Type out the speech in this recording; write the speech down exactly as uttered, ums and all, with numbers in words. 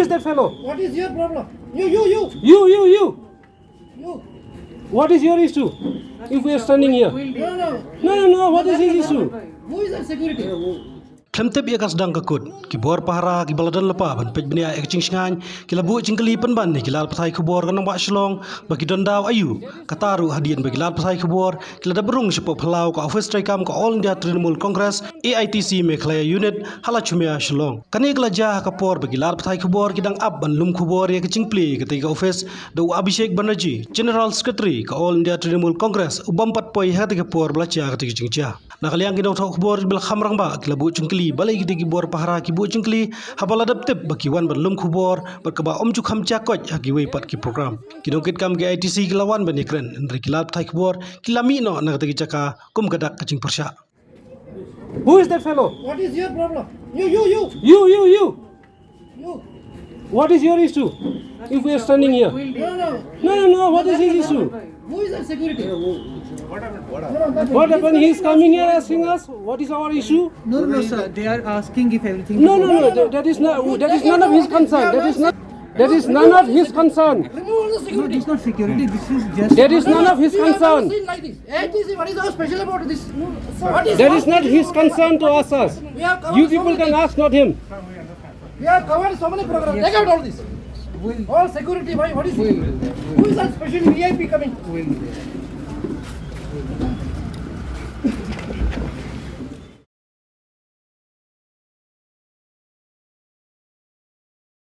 Is that fellow? What is your problem? You, you, you. You, you, you. You. What is your issue? If we are standing here. No, no. No, no, no. What is his issue? Who is that security? Khlem tip ïa ka sdang ka kut, ki bor pahara kiba la don lypa ban peit bniah ïa ka jingshngaiñ ki la buh jingkylli pynban ïa ki lad pathai khubor ka nongbah Shillong ba ki don daw aïu. Kata ruh hadien ba ki lad pathai khubor ki la dep rung shapoh phyllaw ka office treikam ka All India Trinamool Congress, A I T C Meghalaya Unit, ha Lachumia, Shillong. Kane ka la jia ha ka por ba ki lad pathai khubor ki dang ap ban lum khubor ïa ka jingplie ïa katei ka office da u Abhishek Banerjee, General Secretary ka All India Trinamool Congress, u bym pat poi ha katei ka por ba la jia katei ka jingjia. Na ka liang ki nongthoh khubor kiba la kham rangbah ki la buh jingkylli balei kitei ki bor pahara ki buh jingkylli haba la dep tip ba ki wan ban lum khubor bad kaba ym ju kham jia koit ha kiwei pat ki program. Ki nongkitkam ka A I T C ki la wan ban ïakren, hynrei ki lad pathai khubor ki la mih noh na katei ka jaka kum ka dak ka jingpyrshah. Who is that fellow? What is your problem? You, you, you. You, you, you. You. What is your issue? If we are standing here. No, no. No, no, no. What is his issue? Who is that security? What happened? He is coming here asking us what is our issue. No, no, sir. They are asking if everything. No, no, no. That, that is not. That is none of his concern. That is not. That is none of his concern. Remove all the security. No, this is not security. This is just. That is none of his concern. Seen like this. A I T C, what is so special about this? What is. That is not his concern to ask us. We have covered. You people can ask, not him. We have covered so many programs. Take out all this. All security, why? What is it? Who is that special V I P coming?